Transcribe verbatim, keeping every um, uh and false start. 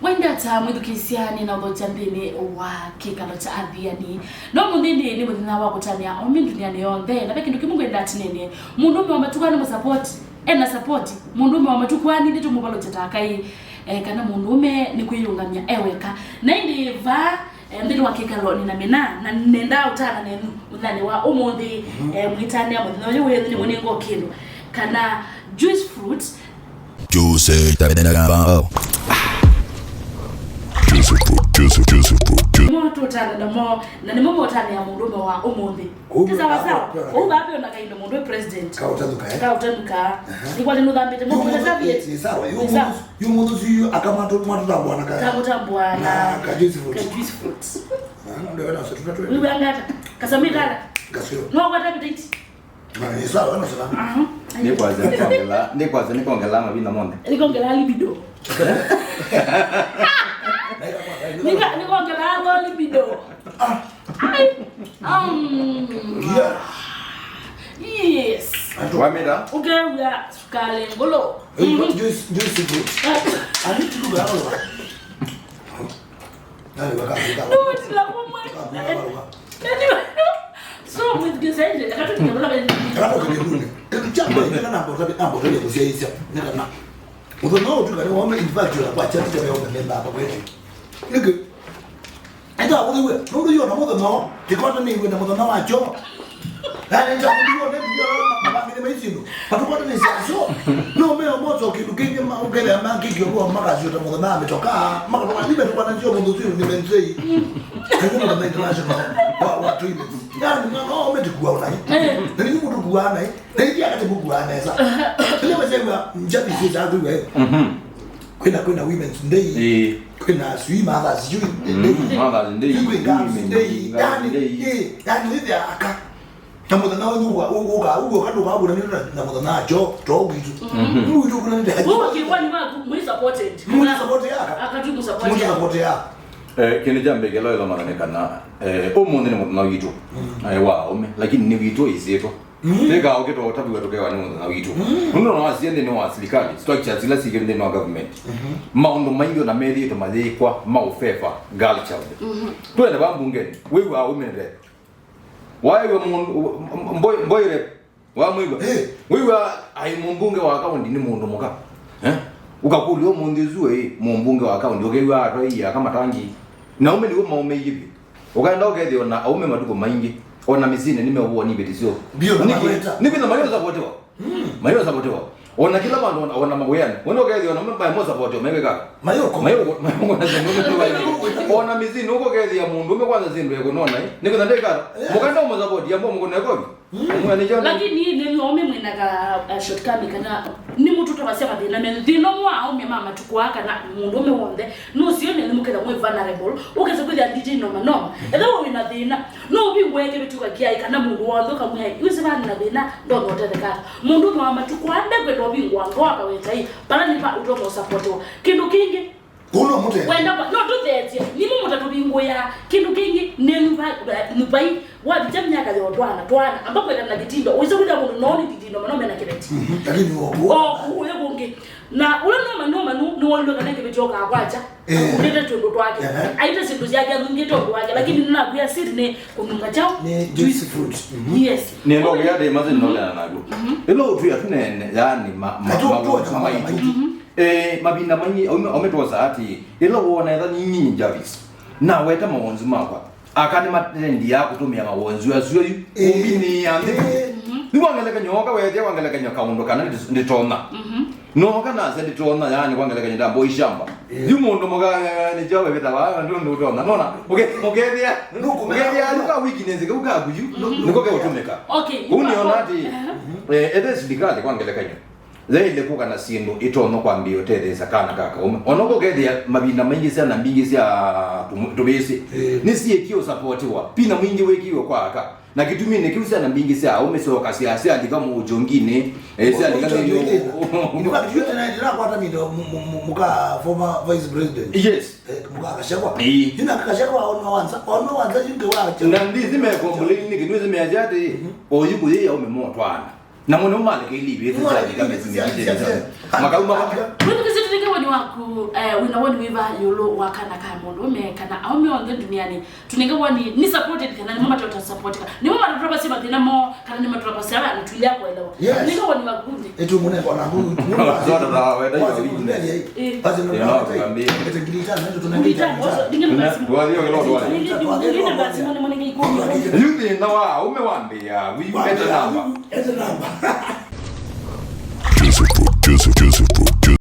Wendete mwĩthukĩĩsya nĩ na ũthokya nthĩnĩ wa kĩkalo kya athiani. No mũnthĩ nĩ, nĩ mũthenya wa kũtanĩa aũme ndunianĩ yonthe, na ve kĩndũ kĩmwe ngwenda atinene. Mũndũũme wa matukũ aa nĩ mũsapoti, ena sapoti. Mũndũũme wa matukũ aa nĩ tũmũvalũkya ta kaĩ, eh, kana mũndũũme nĩ kwĩyũngamya e weka. Na ĩndĩ vaa, eh, nthĩnĩ wa kĩkalo nĩ na mĩna, na nendaa ũtana nenyu mũthanĩ wa ũmũnthĩ, eh, mwĩtanĩa mũthenya ũyũ wĩ nĩ mũnengo kĩndũ kana juice fruit. Juice, juice fruit, juice, juice fruit, juice. Mo tũtana namo, na nĩmo motanĩa mũndũũme wa ũmũnthĩ. Ti sawa sawa. Ũu vaa ve ona kaindo mũndũ wĩ president. Kaũtanũka, eh? Kaũtanũka. Aha. Nĩkwatĩ nũthambĩte. Mũndũ wĩ sawa. Nĩ sawa. Yu mũndũ, yu mũndũ si yu akamatu, matutambwana ka. Tamũtambwana. Na ka juice fruit. Ka juice fruit. Ah, ndio na sasa tutatwe. Wĩw'a ngata. Kasamĩtala. Kasio. No kwata appetite. Na ni sawa, na sawa. Aha. Nĩkwasya nĩkwongela, nĩkwasya nĩkwongela mavinda monthe. Nĩkwongela libido. Nika, nĩkwongela libido. Ah. Ai. Um. Yeah. Yes. Wamĩta? Ũkew'a sukali ngũlũ. Hey, what juice, juice fruit? Ani tuluga hawa. Nani waka, waka. No, tila kumwe. Waka, waka. So, with this, eh, akatũkinya kũla bende. Kana kwa kĩndũnĩ. Kĩndũ kya mbere, nĩ kana mbota, mbota ya kũsyaĩĩsya. Nĩ kana. Mũthenya ũyũ twĩka nĩ wome, in fact, ona kwa chati ya wome memba hapa kwetu. Nĩkĩ? Enda ũthĩwe, nũndũ yona mũthenya ũyũ, tĩkwata nĩ iwe na mũthenya wa kyo. Na nĩ nja mũthenya ũyũ, nĩ ndio mabangĩne maisindu. Patũkwata nĩ siaso. No, meo moto kĩndũ kĩngĩ ma, ũkethĩa ma kĩkĩ ũguo makasiũta mũthenya wa mĩtoka, makatoka, nĩ mĩtoka na ndio mũndũ ũcio nĩ menzei. Ndio mũthenya international wa, wa toilet. Yaani, no, no, ũmetĩkua ũnai. Eh. Na nĩ mũndũ kuwa nai. Na hivi akati mũkuwa nesa. Ndio mzee wa njabi sisi za kuwa. Mhm. Kwĩna, kwĩna Women's Day. Eh. Kwĩna sijui Mother's Day. Mm, Mother's Day, kwĩ Girls Women's Day. Day, Girls Day. Yani, eh, yani, hivi aka. Na mũthenya ũyũ ũka, ũka, ũka, ũka, ũka, ũka, na mũthenya ajo, to gwitũ. Mhm. Gwitũ kuna ndio. Wewe kiwani wa mwe supported. Mwe support ya. Akati mwe support ya. Mwe support ya. Eh, kĩndũ kya mbee kĩla ĩla mathane kana, eh, ũmũnthĩ nĩ mũthenya witũ, mm, eh, wa aũme, lakini nĩ witũ ĩsyĩtwa. Mm. Twĩkaa ũkĩ tũtaviwa tũkewa nĩ mũthenya witũ. Mm. Nũndũ no wasie nthĩnĩ wa silikalĩ, structures ila sikĩte nthĩnĩ wa government. Mhm. Maũndũ maingĩ ona methĩĩtwe mayĩkwa ma ũfeva girl child. Mhm. Twende va mbungenĩ, wĩw'aa ũmĩnĩte. Waĩw'a mũndũ, mboĩ, mboĩ rep, wamwĩw'a? Eh. Wĩw'a aĩ mũmbunge wa kaunti nĩ mũndũ mũka. Eh? Ũkakũlya ũmũnthĩ ũsu ĩ, mũmbunge wa kaunti, ũkew'a atwaĩie aka matangi. Na ũme nĩw'o maũmeie vyũ. Ũkaenda ũkethĩa na aũme matukũ maingĩ, ona mĩsyĩnĩ nĩmeũvũwa nĩ iveti syoo. Ndio, na nĩkĩ? Makweta. Nĩkwĩthĩa mayũsapotiwa. Mm. Mayũsapotiwa. Ona kĩla vandũ ona, ona mawĩanĩ. Wenda ũkethĩa ona maĩ mosapotiwa, mewĩka. Mayũko. Mayũko, mayũko na syĩndũ. Ona mĩsyĩnĩ ũkũkethĩa mũndũ ũme kwanza syĩndũ ekũnona, eh? Nĩkwĩthĩa ndĩkala. Yes. Mũkanda ũmũsapoti, ambao mũkũna ekovi. Mm. Mwana nĩ John. Lakini nĩ nĩ ome mwĩna ka, uh, shortcoming kana nĩ mũtũtavasya mathĩna menyu. Thĩna ũmwe wa aũme ma matukũ aa kana mũndũ ũme w'onthe nũsio nĩ mũketha mwĩ vulnerable, ũkesa kwĩthĩa D J noma noma. Ethĩwa wĩna thĩna, no ũvingũe kĩvĩtũka kĩai kana mũndũ w'onthe ũkamwĩa, "Yu sivani na thĩna, ndonya ũtetheka." Mũndũ ũme wa matukũ aa ndekwenda ũvingũa ngoo akaweta ĩ, pala nĩ pa ũtonya ũsapotiwa. Kĩndũ kĩngĩ, Kũno mũtethya. Wenda kwa, no tũthethye. Nimo mũtatũvingũĩa. Kĩndũ kĩngĩ, nĩ nyuva, nyuvai. Wavikya myaka ya twana, twana. Amba kwenda na kĩtindo. Ũisa kwĩthĩa mũndũ no nĩ kĩtindo, mũno mena kĩveti. Mhm, lakini wa kuwa. O, kuya kũngĩ. Na ũla no manu, manu, nĩ wonire kana kĩveti okaa kwacha. Eh. Akundĩte tũndũ twake. Ehe. Aite syĩndũ syake athungĩte ũndũ wake. Lakini nĩnakwĩa siri nĩ kũnunga chao. Nĩ juice fruit. Mhm. Yes. Nĩ ndo ya de mazi no na nago. Mhm. Ilo tu ya tunene, yani ma, ma, ma, ma, ma, ma, ma, ma, ma, ma, ma, Eh, mavinda maingĩ, aume, aume twosa atĩ, ĩla wona etha nĩ nyinyi Jarvis, naweta mawonzu makwa. Aka nĩmatendiaa kũtũmĩa mawonzu asu ayu, eh, kũmbinĩĩa nthĩ. Eh. Nĩ kwa ngelekany'o, oka wethĩa kwa ngelekany'o kaũndũ kana ndi-, nditonya. Mhm. Noka nase nditonya, yani kwa ngelekany'o ndambo ishamba. Eh. Yu mũndũ mũka, eh, nĩ Jehova wĩtawa, ndũ ndũtonya. Nona, ũke-, ũkethĩa, nũkũmenya, ũkethĩa, nũka weakness kau kaku yu, mhm, nĩko keũtũmĩka. Okay. Ũu nĩona atĩ, eh, ethe silikalĩ kwa ngelekany'o. Yaĩle kũka na syĩndũ ĩtonya kwambĩĩa ũtetheesya kana ka kaũme. O na ũkethĩa mavinda maingĩ syana mbingĩ sya tũmũ-, tũvĩsĩ, ĩĩ, nĩsyĩkie ũsapotiwa. Vinya mwingĩ wĩkiwe kwa aka. Na kĩtuminĩ kĩu syana mbingĩ sya aũme syooka sya, syalika mũũkyũnginĩ, eh, syalika nthĩnĩ. In fact, yu tene ndĩrakwata mĩndo mu-, mu-, mu-, mũka former vice president. Yes. Eh, mũka Gachagua. Ĩĩ. Yu na Gachagua aonwa wanza, aonwa wanza yu ngewa. Na ndithi me complain nĩkĩ, nĩwĩsĩ measya atĩ, mhm, oyu kũyĩ aũme motwana. Na mũno malekeli ivĩtĩ sya thika mĩtĩ mĩtĩ. Makauma vaka. Wĩthukĩsye Tũnenge woni waku, eh, wĩna woni wĩva ĩũlũ wa kana ka mũndũũme kana aũme onthe ndunianĩ? Tũnenge woni. Nĩ supported kana nĩmo matata supporteka? Nĩmo matatũtavasya mathĩna moo kana nĩmatũtavasya ala na tũilea kũelewa? Yes. Tũnenge woni waku nthĩ. Ĩtu mũne kona ku. Zote za wenda hiyo wiki. Eh. Basi ndio. Ete ngiri itano, ende tunenge ngiri itano. Ngiri itano. Wathi wa kilodo. Ngiri itano basi, mone, mone ngiri ikũmi. Yu thĩna wa aũme wambĩĩa, yu ete namba. Ete namba.